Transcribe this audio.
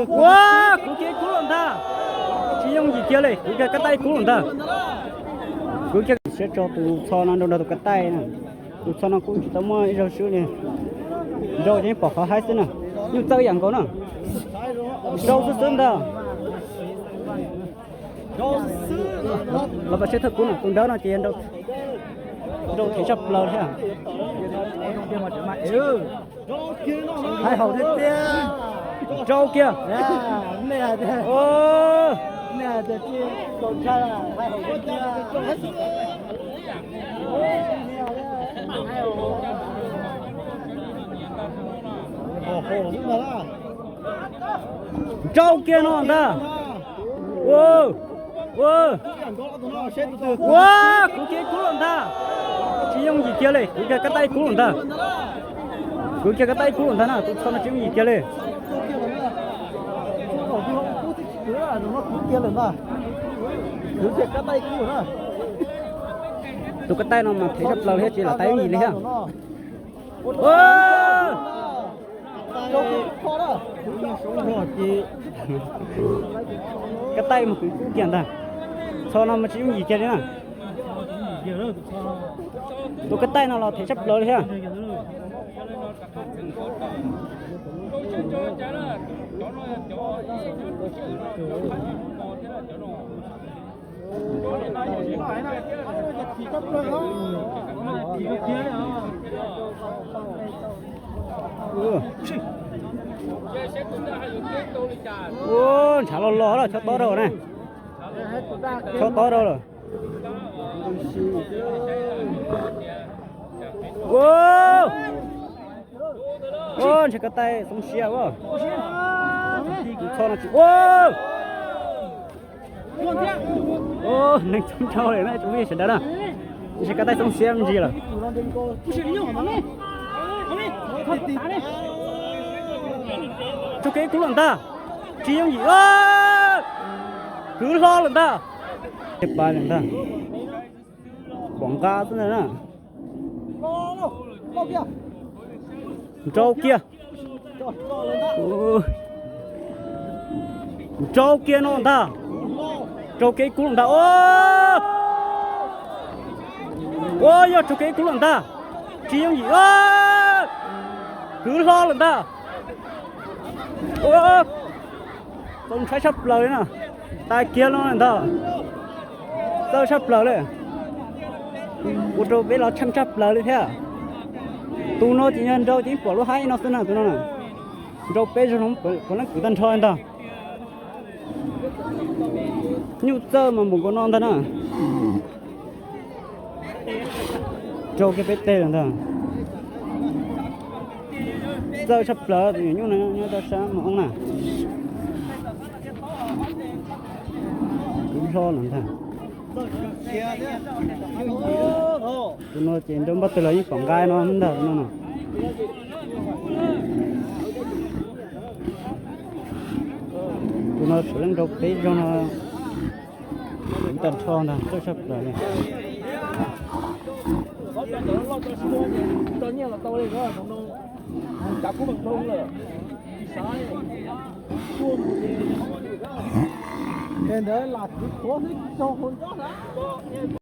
Ua, kwv kiag ib kub lawm ntag. Tsis yooj yim kiag li, kwv kiag kab taij ib kub lawm ntag. Kwv kiag siab tso tus txho no nrau nrog tus kab taij na. Tus txho no kuj tsis tau muaj ib zaug swb li. Nrau ces pom qhov haib xwb na. Nyuj txawj yam nkaus na. Nrau xwb xwb ntag. Los pab seb thawj kub no, tus nrawb no ces nrau thev tshaj plaws thiab. Haib haum tiag tiag. Nrau kiag. Nrau kiag no ntag. Ua, ua, ua, kwv kiag ib kub lawm ntag. Tsis yooj yim kiag li, kwv kiag kab taij ib kub lawm ntag. Kwv kiag kab taij ib kub lawm ntag na, tus txho no tsis yooj yim kiag li. Tus kab taij no mas thev tshaj plaws li thiab, tsis lam tau yooj yim li thiab. Kab taij mas kwv kub kiag ntag. Txho no mas tsis yooj yim kiag li na. Tus kab taij no los thev tshaj plaws li thiab. Ua, ntshav los los lawm, chob tob rau na. Chob tob rau lawm. Ua, ua, ntshe kab taij xoob siab ua. Tus txho no tsis ua. Neeg coob dhau li na, tsoom phooj ywg sawv daws na. Ntshe kab taij xoob siab me ntsis lawm. Tso kev kub lawm ntag. Tsis yooj yim. Kwv hlo lawm ntag. Pab lawm ntag. Pom nqa xwb ntag na. Nrau kiag. Nrau kiag no ntag. Rau kev kub lawm ntag. Ua, yog rau kev kub lawm ntag. Tsis yooj yim. Kwv hlo lawm ntag. Txaus ntshai tshaj plaws li na. Tag kiag no ntag. Txawj tshaj plaws li. Ua rau peb los tsheej tshaj plaws li thiab. Tus no ces yog nrau ces pom lub haib no xwb na tus no na. Nrau peb zaug no puav leej kwv tag nrho ntag. Nyuj txawj mas npaum nkaus no ntag na. Rau kiag peb teg lawm ntag. Txawj tshaj plaws tus nyuam nyuj no nyob rau sab Moos Oob na. Kwv hlo lawm ntag. Tus no ces nrau npaj tag los yeej pom nqa no ntag tus no na. Tus no puav leej nrau peb zaug no. Kwv tag nrho ntag, txawj tshaj plaws li. Ntawd lam kwv qhuav xwb tsaug hauv nrob na.